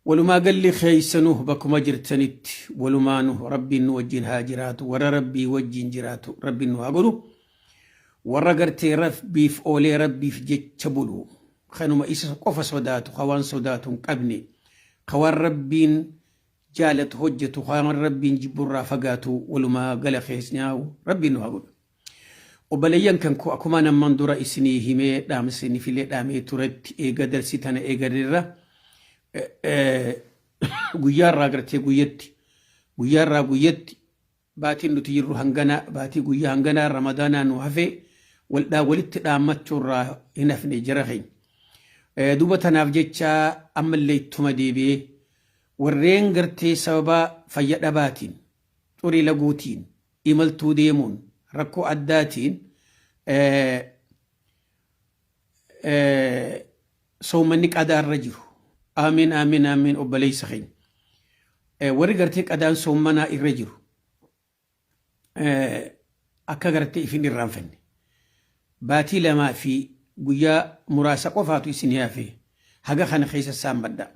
Walumaa galli keeysanuu bakkuma jirtanitti walumaanu Rabbiin nu wajjin haa jiraatu, warra Rabbii wajjin jiraatu Rabbiin nu haa godhu. Warra gartee Rabbiif oolee Rabbiif jecha bulu, kanuma isa qofa sodaatu, ka waan sodaatu hin qabne, ka waan Rabbiin jaalatu hojjetu, ka waan Rabbiin jibburraa fagaatu, walumaa gala keessnyaa'u Rabbiin nu haa godhu. Obboleeyyan kan koo, akkumaan ammaan dura isinii himee dhaamsa filee dhaamee turetti, eega darsii tana eegalirra guyyaarraa gartee guyyatti, guyyaarraa guyyatti, baatiin nuti jirru hangana, baatii guyyaa hanganaa Ramadaanaa nu hafee waldhaa walitti dhaammachuurraa hin hafne jara keenya. Duuba tanaaf jecha ammallee ittuma deebi'ee warreen gartee sababa fayya dhabaatiin, xurii laguutiin, imaltuu deemuun, rakkoo addaatiin soommanni qadaarra jiru. Amiin, amiin, amiin, obboleessa keenya. Warri gartee qadaan soommanaa irra jiru akka gartee ifin irraanfanne. Baatii 2 fi guyyaa muraasa qofaatu isin hafe, haga kana keessa saammadha.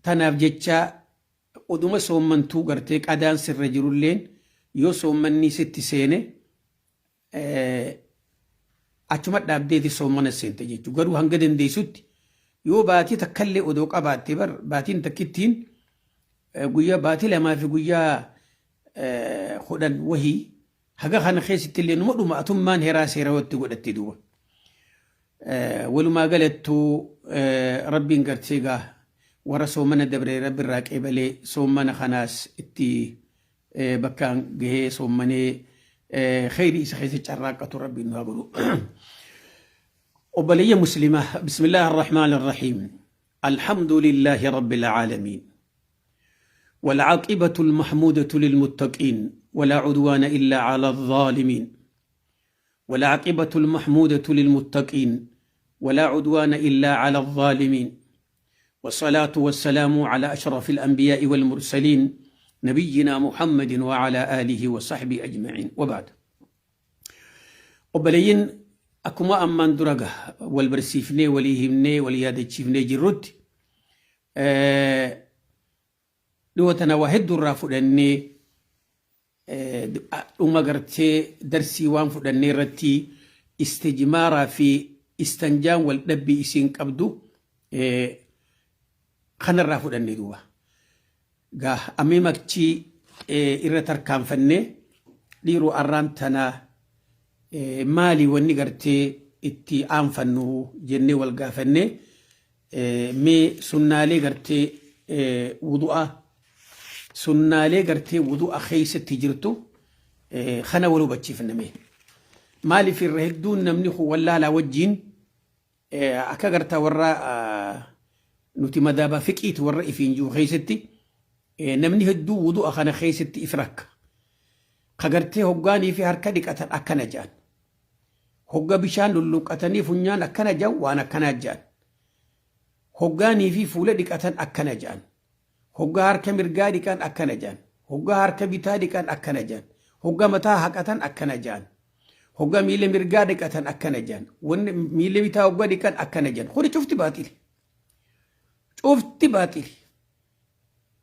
Tanaaf jecha oduma soommantuu gartee qadaan sirra jirulleen yoo soommanni sitti seene achuma dhaabdeeti soommana seente jechuudha. Garuu hanga dandeessutti yoo baatii takkallee odoo qabaatte, bar baatiin takkittiin guyyaa baatii 2 fi guyyaa 10 wahii, haga kana keessatti illee numa dhuma atummaan heraa seera watti godhatte duuba. Walumaa galattuu Rabbiin gartee gaa warra soomana dabree Rabbi irraa qeebalee, soomana kanaas itti bakkaan gahee soommanee kheyrii isa keessa carraaqqatu Rabbiin nu haa godhu. Obboleeyya Muslimaa, bismillaahi arrahmaan arrahiim. Alhamdulillaahi rabbil aalamiin. والعاقبة المحمودة للمتقين ولا عدوان إلا على الظالمين. والعاقبة المحمودة للمتقين ولا عدوان إلا على الظالمين، والصلاة والسلام على أشرف الأنبياء والمرسلين نبينا محمد وعلى آله وصحبه أجمعين، وبعد. Obboleeyyin, akkuma ammaan dura wal barsiifnee, walii himnee, wal yaadachiifnee jirrutti, dhiyoo tana waa hedduu irraa fudhannee, dhuma gartee darsii waan fudhannee irratti istijmaaraa fi istanjaan wal dhabbii isiin qabdu kanarraa fudhannee, duuba gaa ammee makchii irra tarkaanfannee dhiiroo arraan tana maali wanni gartee itti aanfannu jennee wal gaafannee, mee sunnaalee gartee wudu'aa, sunnaalee gartee wudu'a keessatti jirtu kana wal hubachiifna mee. Maaliif irra hedduun namni kun wallaalaa wajjiin akka gartaa warra nuti madaaba fiqiiti warra ifiin jiru keessatti namni hedduu wudu'a kana keessatti if rakka. Ka gartee hoggaanii fi harka dhiqatan akkana jedhan. Hogga bishaan lulluqqatanii funyaan akkana jedhan, waan akkanaa jedhan. Hoggaanii fi fuula dhiqatan akkana jedhan. Hoggaa harka mirgaa dhiqan akkana jedhan. Hoggaa harka bitaa dhiqan akkana jedhan. Hogga mataa haqatan akkana jedhan. Hogga miila mirgaa dhiqatan akkana jedhan. Wanni miila bitaa hogga dhiqan akkana jedhan. Kuni cufti baaxili. Cufti baaxili.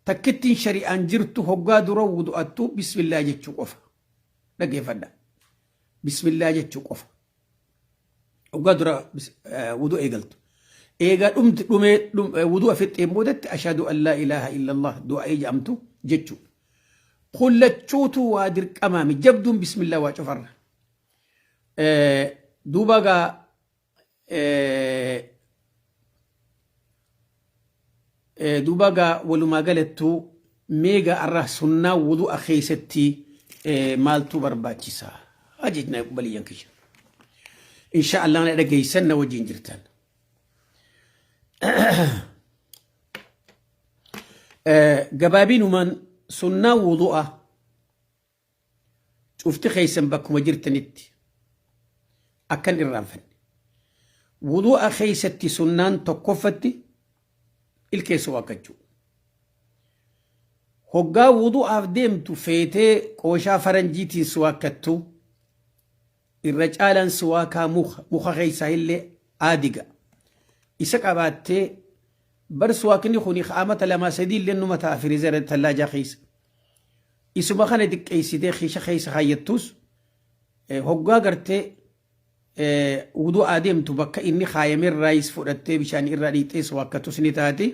Takkittiin shari'aan jirtu hoggaa dura wudu'attu bismillaa jechuu qofa. Dhaggeeffadha. Bismillaa jechuu qofa. Hoggaa dura wudu'a eegaltu. Eegaa dhumti dhumee wudu'a fixxeen boodatti ashhadu an laa ilaaha illallah du'aa jedhamtu jechuu. Kullachuutu waa dirqamaami, jabduun bismillaa waa cufarra. Duuba gaa duuba gaa walumaa galattuu meegaa arra sunnaa wudu'a keessatti maaltu barbaachisa ajajna baliyyan kiyya. Insha Allah na dhageessan, na wajjin jirtan. Gabaabinumaan sunnaa wudu'a cufti keessan bakkuma jirtanitti akkan irraanfanne. Wudu'a keessatti sunnaan tokkoffatti ilkeessa waakkachuu. Hoggaa wudu'aaf deemtu feetee qooshaa faranjiitiin si waakkattu, irra caalaan siwaakaa muka, muka keessaa illee aadiga. Isa qabaattee Bar suwaakni kuni amata lamaa sadii illee numa ta'a firiizera tallaajaa keessa. Isuma kana diqqeessitee kiisha keessa kaayyattus hoggaa gartee wudu'aa deemtu bakka inni kaayamerraayis fudhattee bishaan irraa dhiixxee suwaakkatus ni taati.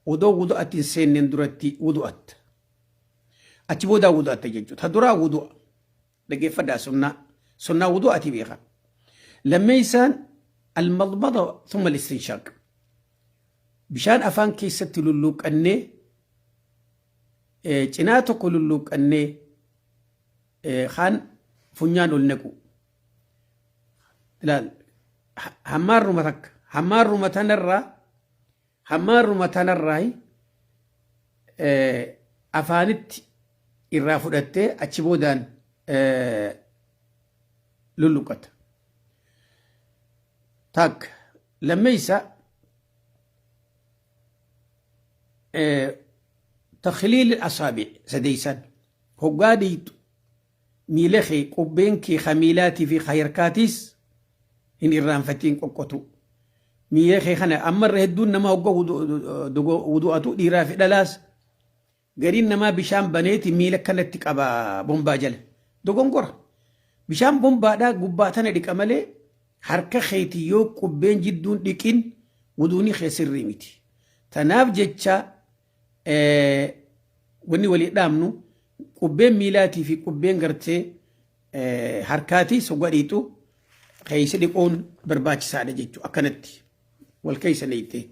Odoo wudu'atti hin seenneen duratti wudu'atta. Achi boodaa wudu'atta jechuudha. Ta duraa wudu'a. Dhaggeeffadhaa sunnaa. Sunnaa wudu'aati beeka. Lammeessaan almadmada thumma al-istinshaaq. Bishaan afaan keessatti lulluuqqannee cinaa tokko lulluuqqannee kaan funyaan ol naqu. Ilaal hammaarruma takka hammaarruma tanarraa hammaarruma tanarraa afaanitti irraa fudhattee achi boodaan lulluqqata. Takka lammeessa takhliil asaabi sadeessan hoggaa dhiitu miila kee qubbeen kee ka miilaatii fi ka harkaatiis hin irraanfatiin qoqqotu. Miila kee kana ammarra hedduun nama hogga wudu'atu dhiiraa fi dhalaas gariin namaa bishaan baneeti miila kanatti qaba bombaa jala. Dogongora. Bishaan bombaadhaa gubbaa tana dhiqa malee harka keeti yoo qubbeen jidduun dhiqin wuduuni kee sirrii miti. Tanaaf jecha wanni walii dhaamnu qubbeen miilaatii fi qubbeen gartee harkaatii sogga dhiixu keessa dhiquun barbaachisaadha jechuudha akkanatti wal keessa neeytee.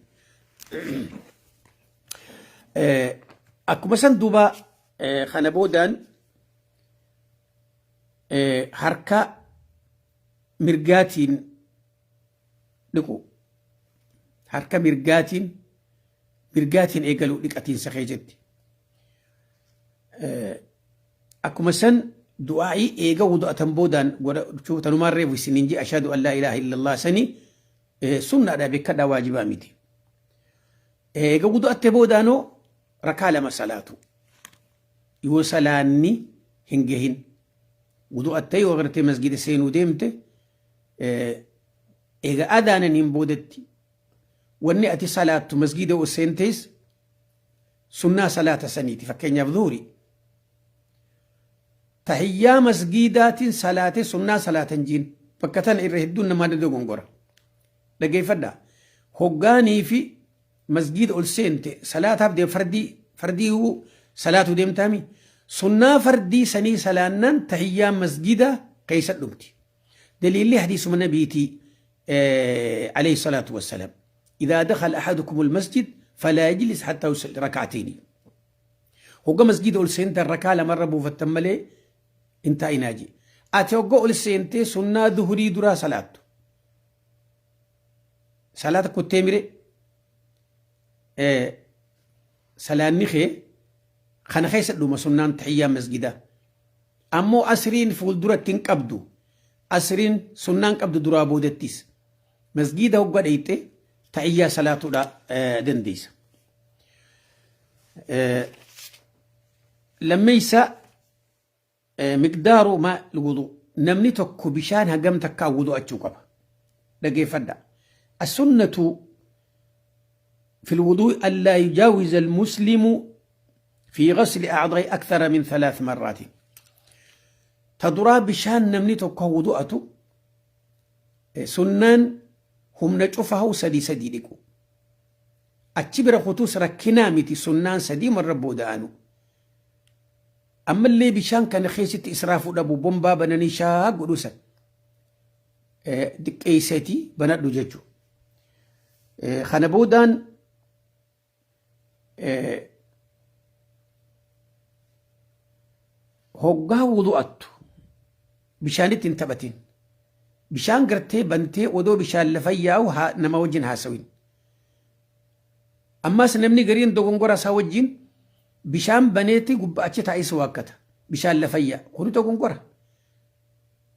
Akkuma san duuba kana boodaan harka mirgaatiin dhiqu harka mirgaatiin mirgaatiin eegaluu dhiqatiinsa keessatti. Akkuma san du'aa'ii eega wudu'atan boodaan godhachuu tanumaan reefu isiniin jee ashhadu an laa ilaaha illallah sanii sunnaadha beekadhaa waajibaa miti. Eega wudu'atte boodaanoo rakaa lama salaatu. Yoo salaanni hin gahin wudu'attee yoo agartee masgida seenuu deemte eega adaananiin boodatti wanni ati salaattu masgida ol seentees sunnaa salaata saniiti fakkeenyaaf zuhuri tahiyyaa masgiidaatiin salaate sunnaa salaatan jiin bakka tana irra hedduun namaa dogongora dhageeffadha hoggaanii fi masgiida ol seente salaataaf deem fardii fardii salaatu deemtaami sunnaa fardii sanii salaannaan tahiyyaan masgiida keessa dhumti daliilli hadiisuma nabiitii alayhi salaatu wassalaam إذا دخل أحدكم المسجد فلا يجلس حتى يصلي ركعتين hogga masgiida ol seentan rakaa lamarra buufattan malee hin taa'inaa jee ati hogga ol seentee sunnaa duhurii duraa salaattu salaata kuttee mire salaanni kee kana keessa dhuma sunnaan tahiyyaa masgidaa ammoo asriin fuulduratti hin qabdu asriin sunnaan qabdu duraa boodattis masgiida hogga dheyxe tahiyyaa salaatuudha dandeessa. Lammeessa miqdaaru maa wudu namni tokko bishaan hagam takkaa wudu'achuu qaba. Dhageeffadha. As-sunnatu في الوضوء ألا يجاوز المسلم في غسل أعضاء أكثر من ثلاث مرات. تدرا بشان نمني tokko wudu'atu sunnaan humna cufahu sadii sadii dhiqu. Achi bira kutuus rakkinaa miti sunnaan sadii marra booda'anu. Ammallee bishaan kana keessatti israafuu dhabu bombaa bananii shaa godhu san diqqeesseetii banadhu jechuudha. Kana boodaan hoggaa wudu'attu bishaanitti hin taphatin. Bishaan gartee bantee odoo bishaan lafa yaa'u nama wajjin haasawin. Ammas namni gariin dogongora isaa wajjin bishaan baneeti gubbaa achi taa'ee waakkata. Bishaan lafa yaa'a. Kuni dogongora.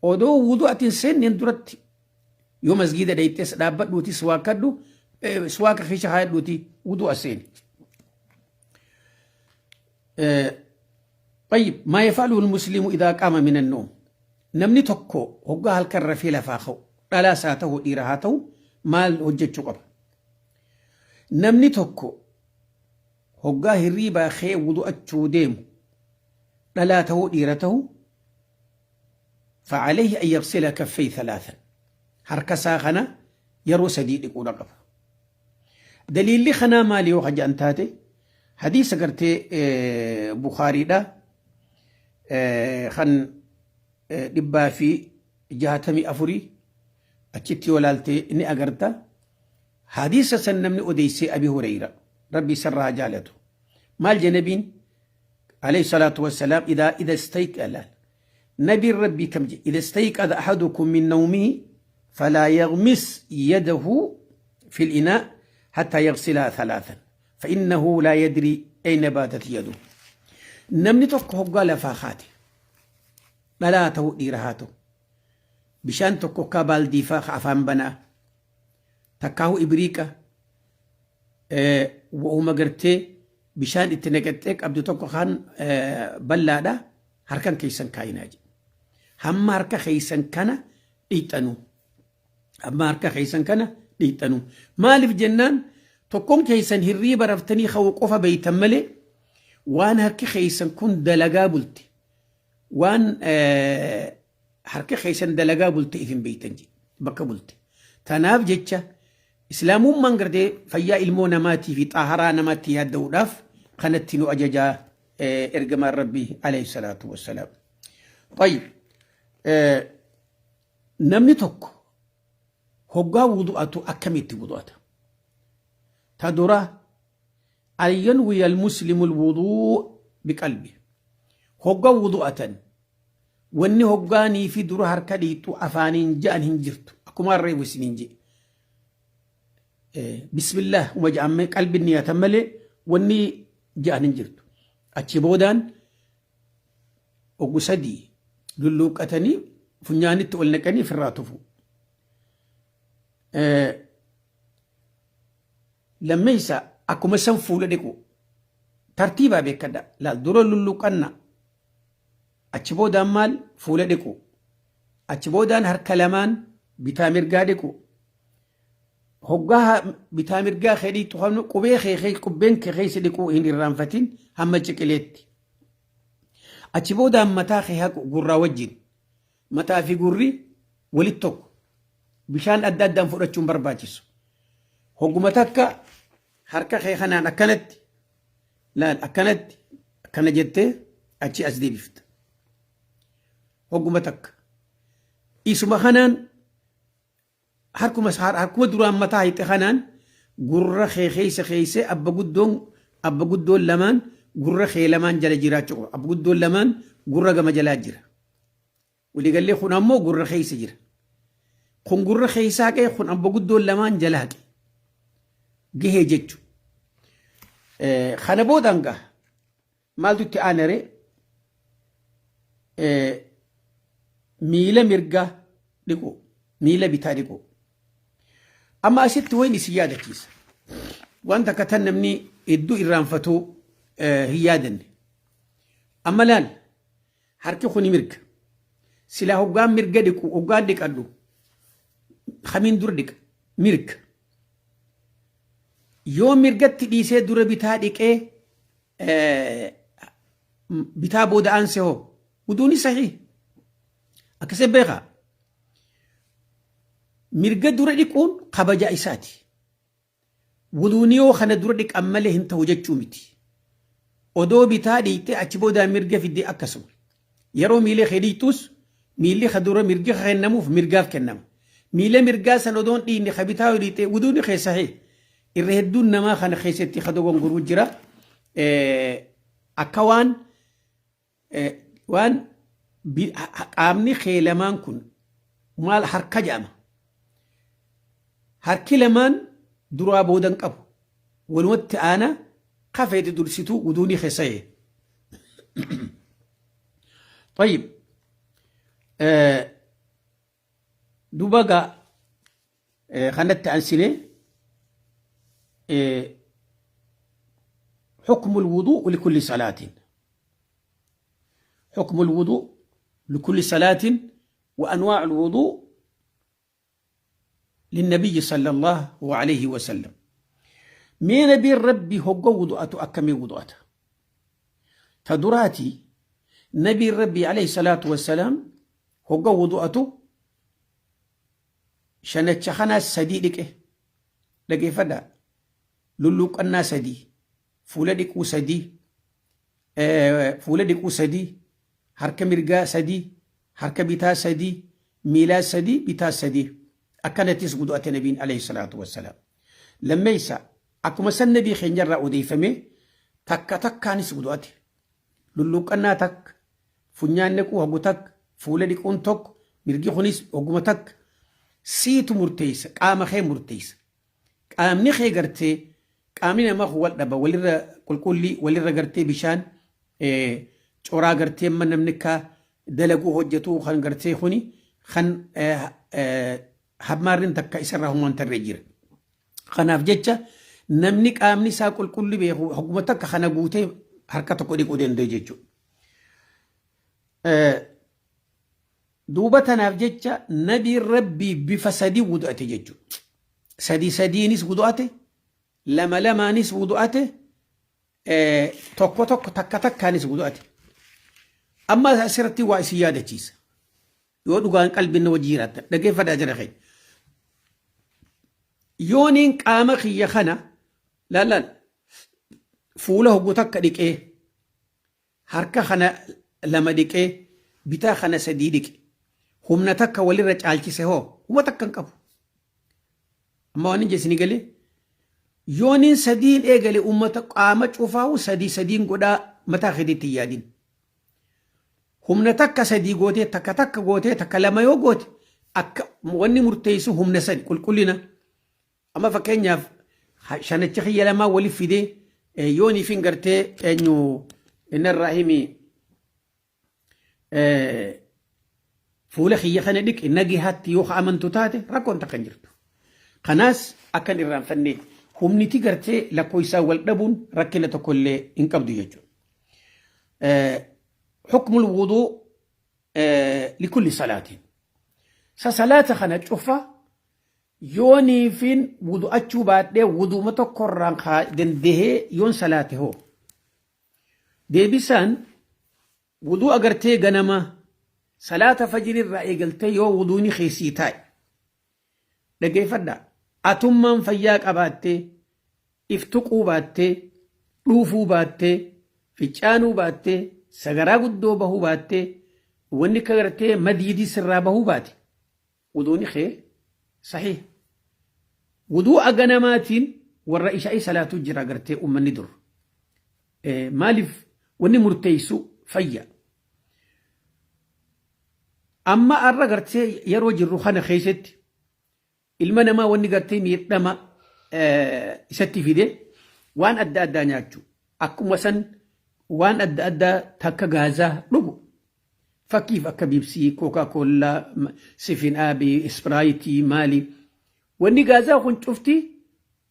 Odoo wudu'atti hin seenneen duratti yoo masgiida dhayxees dhaabbadhuutis waakkadhu suwaaka keessa haadhuuti wudu'a seeni. طيب ما يفعله المسلم إذا قام من النوم namni tokko hoggaa halkan rafee lafaa ka'u dhalaas haa ta'u dhiira haa ta'u maal hojjechuu qaba. Namni tokko hoggaa hirriibaa ka'ee wudu'achuu deemu dhalaa ta'uu dhiira ta'u فعليه أن يغسل كفيه ثلاثا harka isaa kana yeroo sadii dhiquudha qaba. Daliilli kanaa maali yoo haja'an taate hadiisa gartee Bukaariidha kan 164 achitti yoo laalte ni agarta. Hadiisa san namni odeessee Abi Hureyra rabbi isarraa jaalatu. Maal je nabiin عليه الصلاة والسلام إذا استيقظ نبي ربي كم جي إذا استيقظ أحدكم من نومه فلا يغمس يده في الإناء حتى يغسلها ثلاثا فإنه لا يدري أين باتت يده. Namni tokko hoggaa lafaa kaate dhalaa ta'u dhiira haa ta'u bishaan tokko akka baaldiifaa afaan banaa takkaahu ibriiqa wa'uma gartee bishaan itti naqaxxee qabdu tokko kan bal'aadha harkan keessan kaayinaa jedhe. Hamma harka keessan kana dhiixxanu. Hamma harka keessan kana dhiixxanu. Maaliif jennaan tokkoon keessan hirriiba raftanii ka'uu qofa beeytan malee waan harki keessan kun dalagaa bulte waan harka keessan dalagaa bulte if hin beeytan jedhe bakka bulte. Tanaaf jecha islaamummaan gartee fayyaa ilmoo namaatii fi xaaharaa namaatti yaadda'uudhaaf kanatti nu ajajaa ergamaan rabbii عليه الصلاة والسلام. طيب namni tokko hoggaa wudu'atu akkamitti wudu'ata? Ta dura أن ينوي المسلم الوضوء بقلبه. Hoggaa wudu'atan wanni hoggaanii fi dura harka dhiitu afaaniin ja'an hin jirtu. Akkuma harree isiniin jedhe. بسم الله uma ja'amee qalbiin niyatan malee wanni ja'an hin jirtu. Achi boodaan oggu sadii lulluuqqatanii funyaanitti ol naqanii ofirraa tufu. Lammeessa akkuma san fuula dhiqu tartiibaa beekadha. Laal dura lulluuqqanna achi boodaan maal fuula dhiqu achi boodaan harka lamaan bitaa mirgaa dhiqu. Hoggaa bitaa mirgaa kee dhiqxu qubee kee qubbeen kee keessa dhiquu hin irraanfatin hamma ciqileetti. Achi boodaan mataa kee haqu gurraa wajjin. Mataa fi gurri walitti tokko. Bishaan adda addaan fudhachuun barbaachisu. Hogguma takka harka kee kanaan akkanatti laal akkanatti akkana jettee achi as deebifta. Hogguma takka. Isuma kanaan harkuma duraan mataa hixe kanaan gurra kee keessa keessa abba guddoon lamaan gurra kee lamaan jala jiraachuu qaba. Abba guddoon lamaan gurra gama jalaa jira. Waliigallee kun ammoo gurra keessa jira. Kun gurra keessaa qee kun abba guddoon lamaan jala haqe. Gahee jechu. Kana boodaan gaa maaltu itti aanare miila mirgaa dhiqu miila bitaa dhiqu. Amma asitti wayin isin yaadachiisa. Wanta akka tan namni hedduu irraanfatuu hin yaadanne. Amma laal harki kuni mirga. Silaa hoggaan mirga dhiqu hoggaan dhiqadhu kamiin dura dhiqa mirga. Yoo mirgatti dhiisee dura bitaa dhiqee bitaa booda aanse hoo wuduuni sahii akkasii beekaa. Mirga dura dhiquun kabaja isaati. Wuduuni yoo kana dura dhiqan malee hin ta'u jechuu miti. Odoo bitaa dhiqxee achi booda mirga fiddee akkasuma. Yeroo miila kee dhiqxus miilli ka dura mirgi kennamuuf mirgaaf kennama. Miila mirgaa san odoon dhiinne ka bitaa yoo dhiqxee wuduuni kee sahii. Irra hedduun namaa kana keessatti ka dogongoruu jira. Akka waan qaamni kee lamaan kun maal harka jedhama. Harki lamaan duraa boodan qabu. Walumatti aana kafeeti dursituu wuduuni keessa yee. طيب duuba gaa kanatti ansinee حكم الوضوء لكل صلاة، حكم الوضوء لكل صلاة وأنواع الوضوء للنبي صلى الله عليه وسلم. Mee nabiin Rabbii hogga wudu'atu akkamii wudu'ata? Ta duraati, nabiin Rabbii alayhi salaatu wassalaam hogga wudu'atu shanacha kanaa sadii dhiqe. Dhageeffadhaa. Lulluuqqannaa sadii, fuula dhiquu sadii, fuula dhiquu sadii, harka mirgaa sadii, harka bitaa sadii, miilaa sadii, bitaa sadii. Akkanattis wudu'ate nabiin alayhi salaatu wassalaam. Lammeessa, akkuma san nabii keenyarraa odeeffame takka takkaanis wudu'ate. Lulluuqqannaa takka, funyaan naquu hogu takka, fuula dhiquun tokko, mirgi kunis hoguma takka. Siitu murteessa, qaama kee murteessa. Qaamni kee gartee, qaamni namaa kun wal dhaba, walirra qulqullii, walirra gartee bishaan coraa gartee amma namni akka dalaguu hojjetu kan gartee kuni kan hammaarrin takka isarraa humaan tarree jira. Kanaaf jecha namni qaamni isaa qulqulli beeku hogguma takka kana guutee harka tokko dhiquu danda'u jechuudha. Duuba tanaaf jecha nabiin Rabbii bifa sadii wudu'ate jechuudha. Sadii sadiinis wudu'ate, lama lamaanis wudu'ate, tokko tokko takka takkaanis wudu'ate. Amma asirratti waa isin yaadachiisa. Yoo dhugaan qalbiin na wajji jiraattan dhaggeeffadhaa jira keenya. Yooniin qaama kiyya kana laal fuula hoggu takka dhiqee, harka kana lama dhiqee, bitaa kana sadii dhiqe, humna takka walirra caalchise hoo, huma takka hin qabu. Amma waan hin jeesini galee, yooniin sadiin eegale ummata qaama cufaa'u sadii sadiin godhaa mataa keetiitti hin yaadin. Humna takka sadii gootee, takka takka gootee, takka lama yoo goote, akka wanni murteessu humna sadi qulqullina. Amma fakkeenyaaf shanacha kiyya lamaa waliif fidee yoonii fin gartee eenyu innarraa himi fuula kiyya kana dhiqe nagihatti yoo amantu taate, rakkoon takka hin jirtu. Kanaas akkan irraanfanne, humniti gartee lakkoofsaan wal dhabuun rakkina tokko illee hin qabdu jechuudha. Hukmul wuduu likulli salaatiin. Sa salaata kana cufa yooniifin wudu'achuu baadhee wuduuma tokkorraan dandahee yoon salaate hoo? Deebisaan, wuduu agartee ganama salaata fajriirraa eegaltee yoo wuduuni keessii taa'e, dhageeffadhaa, atummaan fayyaa qabaattee, if tuquu baattee, dhuufuu baattee, ficcaanuu baattee, sagaraa guddoo bahuu baattee, wanni akka gartee madiidii sirraa bahuu baate, wuduuni kee sahiih. Wuduu ganamaatiin warra ishaa'ii salaatuu jira gartee ummanni dur. Maaliif? Wanni murteessu fayya. Amma har'a gartee yeroo jirru kana keessatti ilma namaa wanni gartee miidhama isatti fide waan adda addaa nyaachuu. Akkuma san waan adda addaa takka gaazaa dhugu. Fakkiif akka Biibsii, Kookaa Koollaa, Sifin Aabii, Ispiraayitii, maali. Wanni gaazaa kun cufti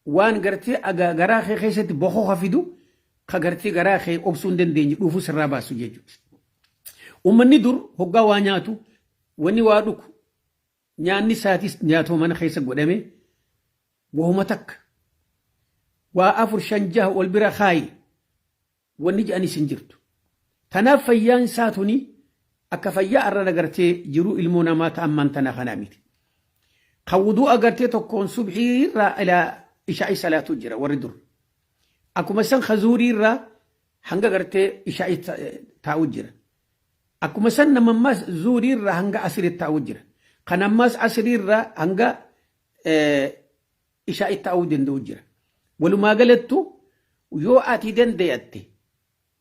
waan gartee garaa kee keessatti bokoka fidu, ka gartee garaa kee obsuu hin dandeenye dhuufuu sirraa baasu jechuudha. Uummanni dur hoggaa waa nyaatu, wanni waa dhugu, nyaanni isaatis nyaatuma mana keessa godhame wahuma takka. Waa afur shan jaha wal bira kaayi wanni jedhanis hin jirtu. Tanaaf fayyaan isaa tuni akka fayyaa arra agartee jiruu ilmoo namaa ta ammaan tana kanaa miti. Kan wuduu agartee tokkoon subhii irraa ilaa ishaa'ii salaatuu jira warri dur. Akkuma san kazuurii irraa hanga gartee ishaa'ii taa'uu jira. Akkuma san nama ammaas zuurii irraa hanga asiritti taa'uu jira. Kan ammaas asirii irraa hanga ishaa'ii taa'uu danda'u jira. Walumaa galattu yoo ati dandeeyatte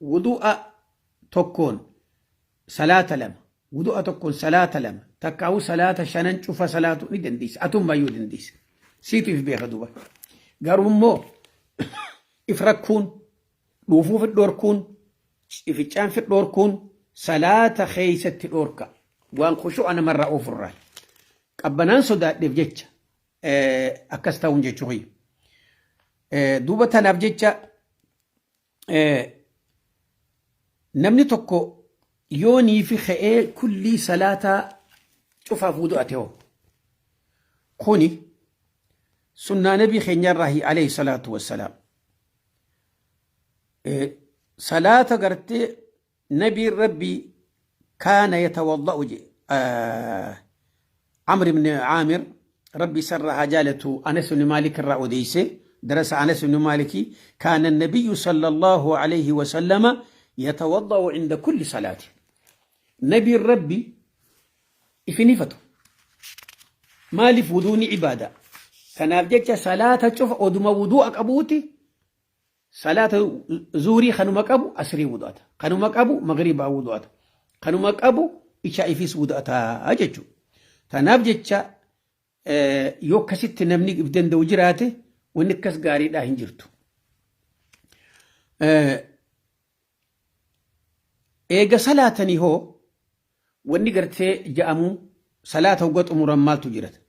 wudu'a tokkoon salaata lama, wudu'a tokkoon salaata lama, takkaa'uu salaata shanan cufa salaatu ni dandeessa. Atummaa yoo dandeessa. Siitu if beeka duuba. Garuu immoo if rakkuun, dhuufuu fi dhorkuun, ificcaan fi dhorkuun salaata keessatti dhorka. Waan khushu'a namarraa oofurraa. Qabbanaan sodaadheef jecha akkas ta'uun jechuu kiyya. Duuba tanaaf jecha namni tokko yoonii fi ka'ee kullii salaataa cufaaf wudu'ate hoo? Kuni sunnaa nabii keenyarraahi alayhi salaatu wassalaam. Salaata gartee nabiin rabbii kaana yatawadda'u je Amr ibn Aamir rabbi isarraa haa jaalatu Anas ibn Maalik irraa odeeyse darasa Anas ibn Maaliki kaana nabiyyu sallallahu alayhi wa sallama yatawadda'u inda kulli salaati nabiin rabbi ifin hifatu maaliif wuduuni ibaada kanaaf jecha salaata cufa oduma wudu'a qabuuti Salaata zuurii kanuma qabu asrii wudu'ata. Kanuma qabu magriibaa wudu'ata. Kanuma qabu ishaa'ifis wudu'ata jechuudha. Tanaaf jecha yoo akkasitti namni if danda'u jiraate wanni akkas gaariidhaa hin jirtu. Eega salaatanii hoo wanni gartee ja'amu salaata hogga xumuran maaltu jirata?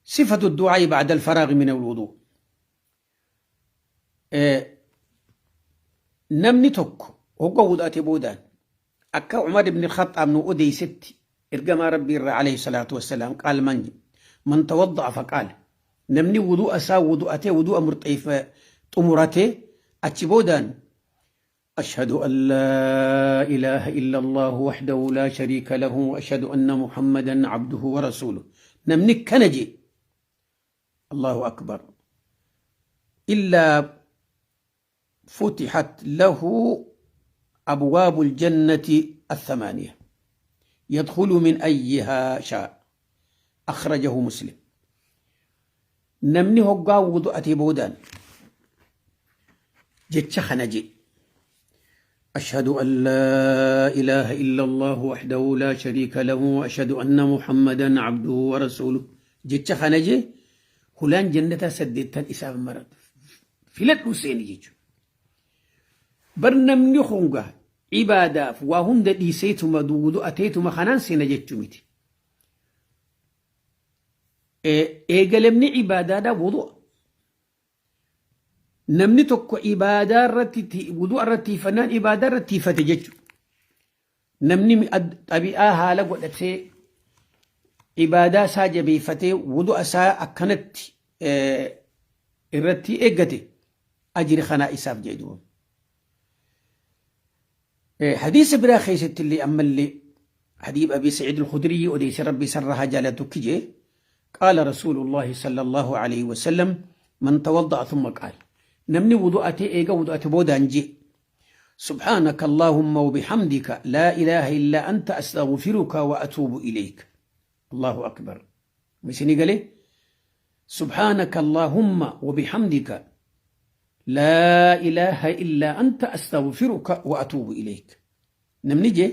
Sifatu du'aa'i ba'da al-faraaghi min al-wuduu. Namni tokko hogga wudu'ate boodaan akka Umar ibn Khaxxaab nu odeeysetti ergamaa Rabbii irraa alayhi salaatu wassalaam qaal man tawadda'a faqaal namni wudu'a isaa wudu'atee wudu'a murteeffa xumuratee achi boodaan أشهد أن لا إله إلا الله وحده لا شريك له وأشهد أن محمدا عبده ورسوله نمني كنجي الله أكبر إلا فتحت له أبواب الجنة الثمانية يدخل من أيها شاء أخرجه مسلم نمني هقا وضؤتي بودان جتش خنجي أشهد أن لا إله إلا الله وحده لا شريك له وأشهد أن محمدا عبده ورسوله جتش خنجي هلان جنة سديتان إساف مرض filadhu seeni jechuudha. Bar namni honga ibaadaaf waa hunda dhiiseetuma wudu'ateetuma kanaan seena jechuu miti. Eegalamni ibaadaadhaa wudu'a. Namni tokko ibaadaa irratti wudu'a irratti tiifannaan ibaadaa irratti tiifate jechuudha. Namni xabi'aa haala godhatee ibaadaa isaa jabeeffatee wudu'a isaa akkanatti irratti eeggate ajri kanaa isaaf jee duuba. Hadiisa biraa keessatti illee ammallee hadiib Abii Saciid al-Khudriyyi odeesse Rabbi isarraa haa jaalatu kijee qaala Rasuulullaahi sallallahu alayhi wa sallam man tawadda'a thumma qaala namni wudu'atee eega wudu'ate boodaan jee سبحانك اللهم وبحمدك لا إله إلا أنت أستغفرك وأتوب إليك الله أكبر مسني قال سبحانك اللهم وبحمدك لا إله إلا أنت أستغفرك وأتوب إليك نمنجي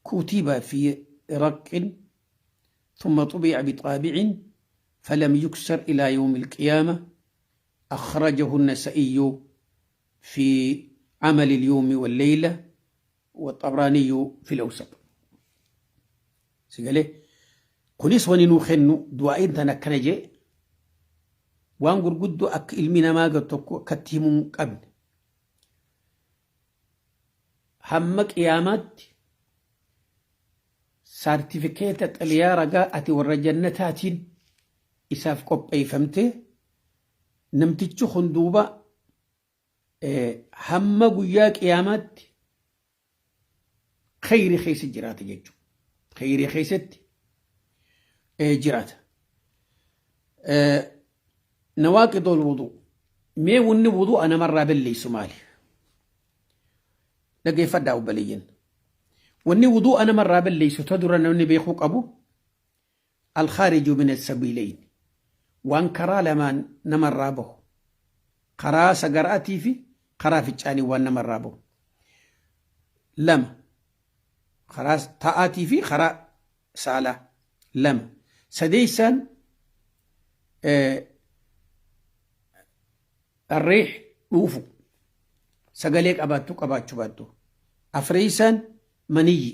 كتب في رق ثم طبع بطابع فلم يكسر إلى يوم القيامة أخرجه النسائي في عمل اليوم والليلة والطبراني في الأوسط سيقالي kunis wani nuu kennu du'aa'iin tana akkana jee waan gurguddoo akka ilmi namaa gad tokko akkatti himuu hin qabne hamma qiyaamaatti saartifikeeta xaliyaa ragaa ati warra jannataatiin isaaf qopheeffamtee namtichi kun duuba hamma guyyaa qiyaamaatti kheyri keessa jiraata jechuudha. Kheyri keessatti jiraata. Nawaaqidul wuduu mee wanni wudu'a namarraa balleessu maali? Dhageeffadhaa obboleeyyan. Wanni wudu'a namarraa balleessu ta dura namni beekuu qabu alkhaariju min as-sabiilayn waan karaa lamaan namarraa bahu karaa sagaraatii fi karaa ficcaanii waan namarraa bahu lama karaa ta'aatii fi karaa saalaa lama sadeessaan arriix dhuufu sagalee qabaattu qabaachuu baattu afreessaan maniyyi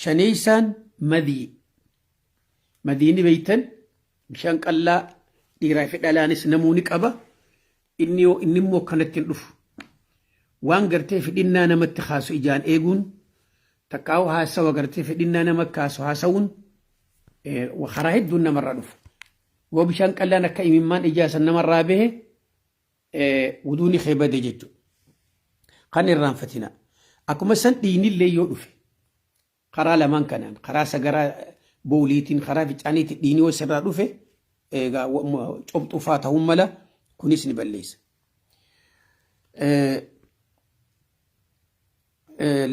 Shaneessaan madii. Madii ni beeytan bishaan qallaa dhiiraa fi dhalaanis namuu ni qaba. Inni yoo inni immoo akkanatti hin dhufu. Waan gartee fedhinnaa namatti kaasu ijaan eeguun takkaa'u haasawa gartee fedhinnaa nama kaasu haasawuun karaa hedduun namarraa dhufa. Yoo bishaan qallaan akka imimmaan ijaa san namarraa bahe Wuduuni kee bade jechuudha. Kan irraanfatina. Akkuma san dhiignillee yoo dhufe karaa lamaan kanaan karaa sagaraa booliitiin karaa fincaaniitiin dhiigni yoo sirraa dhufe egaa cobxufaa ta'uu mala kunis ni balleessa.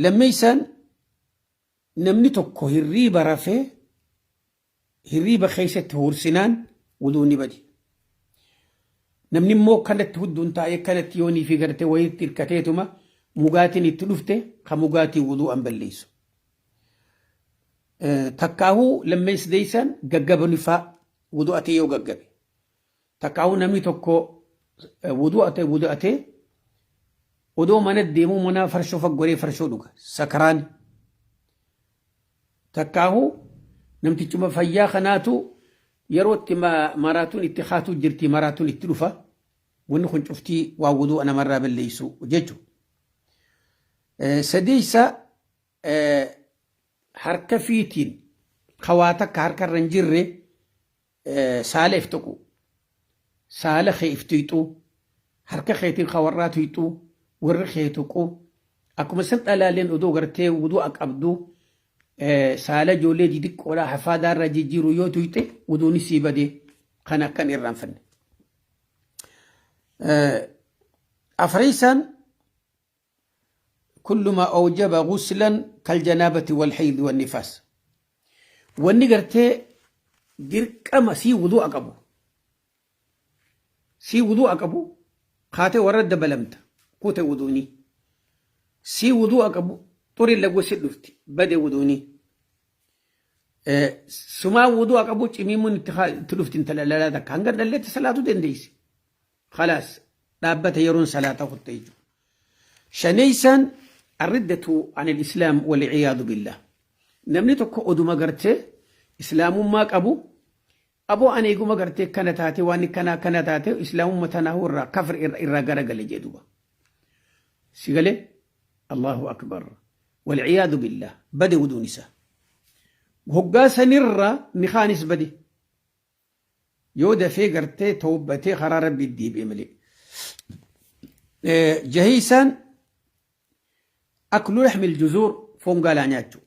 Lammeessaan namni tokko hirriiba rafee hirriiba keessatti huursinaan wuduun ni badi. Namni immoo kanatti hudduun taa'ee kanatti yoonii fi gartee wayiitti hirkateetuma mugaatiin itti dhufte kan mugaatii wuduu'an balleessu. Takkaahuu lammeesdeessaan gaggabani faa wudu'atee yoo gaggabe. Takkaahuu namni tokko wudu'atee wudu'atee odoo mana deemuu mana farshoo faggoree farshoo dhuga sakaraan. Takkaahuu namtichuma fayyaa kanaatu yeroo itti maraatuun itti kaatuu jirti maraatuun itti dhufa. Wanni kun cuftii waa wudu'a namarraa balleessu jechuudha. Sadeessa harka fiitiin kawaa takka harkarra hin jirre saala if tuqu. Saala kee if tuyxuu harka keetiin kawarraa tuyxuu warri kee tuqu akkuma san dhalaaleen odoo gartee wudu'a qabdu saala ijoollee xixiqqoodhaa hafaadaa irraa jijjiiru yoo tuyxe wuduun sii badee kan akkan irraanfanne. Afreessaan kullu maa awjaba ghuslan kal janaabati wal haydi wan nifaas. Wanni gartee dirqama sii wudu'a qabu. Sii wudu'a qabu kaatee warra dabalamta kute wuduuni. Sii wudu'a qabu xuriin laguu si dhufti bade wuduuni. Sumaa wudu'a qabu cimiimuun itti dhufti intala dhalaa takka hanga dhalleetti salaatuu dandeessi. Khalaas dhaabbata yeroon salaata kutte jechuudha. Shaneessaan arriddatu anil islaam wal-iyaadu billah. Namni tokko oduma gartee islaamummaa qabu aboo ani eeguma gartee kana taate waan kana kana taate islaamummaa tanaa irraa kafir irraa garagale jedhuba. Si galee Allahu akbar wal-iyaadu billah bade wuduun isaa. Hoggaa sanirraa nikaanis bade. Yoo dafee gartee tawbatee karaa rabbii deebi'e malee. Jahiisaan aklu laxmil juzuur foon gaalaa nyaachuu.